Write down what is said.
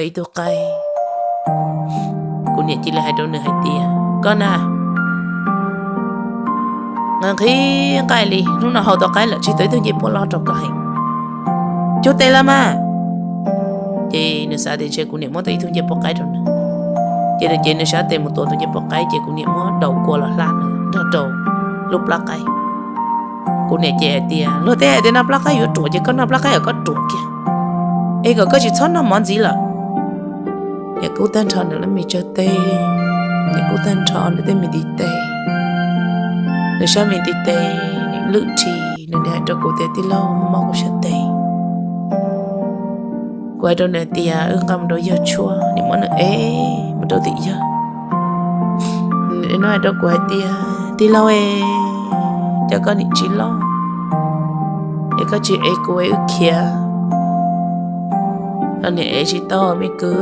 ib tug qaib. Kuv niam cia li hais rau nws hais tias, koj na, nqhis nqhis nqaij li, hnub no haus tau qaib lawm, tsis tau ib tug ncej puab loj rau koj heev. Cug tes los mas. Ces nws xav tias ntshe kuv niam muab tau ib tug ncej puab qaib rau nws, ces nws cev nws sab tes mus tuav tus ncej puab qaib, ces kuv niam muab daus kua los hla nws nrog rau lub plab qaib. Kuv niam ces hais tias, luag tej hais tias noj plab qaib yuav ruam, ces koj noj plab qaib kom koj ruam kiag, es kom koj tsis txhob noj mov ntxiv lawm. Niam kub tag nrho nws lub me tsawg teg, niam kub tag nrho nws tej me ntiv tes, nws sab me ntiv tes lwj ris, nws hais rau kuv tias, tij laug, mob mob kuv sab tes. Kuv hais rau nws tias, wb nqa mus rau yawg tshuaj. Nws muab nws ev mus rau tim yawg. Nws hais rau kuv hais tias, tij laug, cov koj niam tsis loj, es koj tsis ev kuv es wb khiav los niam ev tsis tau me kwv.